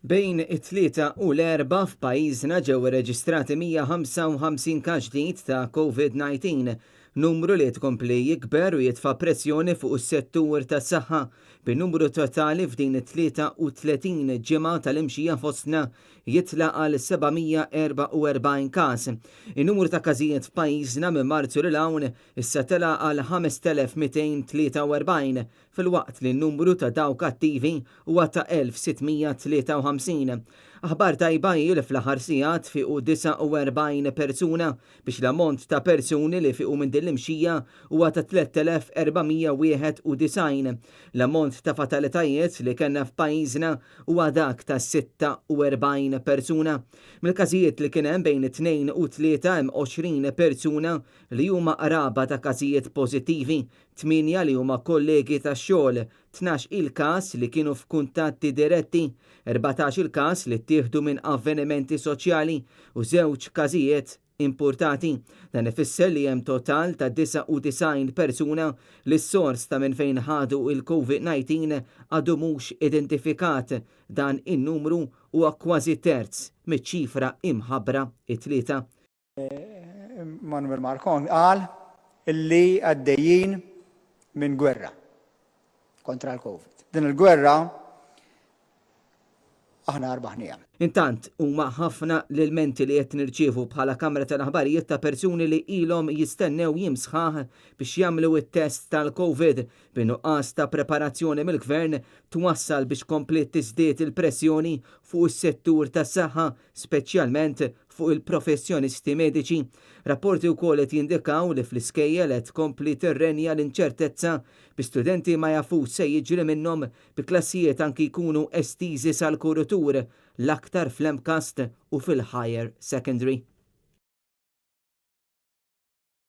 Bejn it-Tlieta u l-Erbgħa f'pajjiżna ġew irreġistrati 155 każ ġdid ta' Covid-19, numru li tkompli jikber u jitfa' pressjoni fuq is-settur tas-saħħa, bin-numru totali f'din it-33 ġimgħa tal-imxija fostna jitla' għal 744 każ. In-numru ta' każijiet f'pajjiżna minn Marzu lil hawn issa tela' għal 5243, filwaqt li n-numru ta' dawk attivi huwa ta' 1,653. Aħbar tajba hi li fl-aħħar sigħat fiequ 49 persuna biex l-ammont ta' persuni li fiequ minn din l-imxija huwa ta' 3,491. L-ammont ta' fatalitajiet li kellna f'pajjiżna huwa dak ta' 46 persuna. Mill-każijiet li kien hemm bejn it-Tnejn u t-Tlieta hemm 20 persuna li huma qraba ta' każijiet pożittivi, tmienja li huma kollegi tax-xogħol, 12 il każ li kienu f'kuntatti diretti, 14 il każ li ttieħdu minn avvenimenti soċjali u żewġ każijiet impurtati. Dan ifisser li hemm total ta' 99 persuna li s-sors ta' minn fejn ħadu il-Covid-19 għadu mhux identifikat. Dan in-numru huwa kważi terz miċ-ċifra imħabbra it-Tlieta. Manuel Marcon qal illi għaddejjin minn gwerra kontra l-Covid. Din il-gwerra aħna rbaħnieha. Intant, huma ħafna l-ilmenti li qed nirċievu bħala Kamra tal-Aħbarijiet ta' persuni li ilhom jistennew jiem sħaħ biex jagħmlu t-test tal-Covid Bin-nuqqas ta' preparazzjoni mill-Gvern twassal biex kompliet tiżdied il-pressjoni fuq is-settur tas-saħħa, speċjalment fuq il-professjonisti mediċi. Rapporti wkoll qed jindikaw li fl-iskejjel qed tkompli tirrenja l-inċertezza bi studenti ma jafux se jiġri minnhom bi klassijiet anki jkunu estiżi sal-kuritur, l-aktar fl-MCAST u fil-Higher Secondary.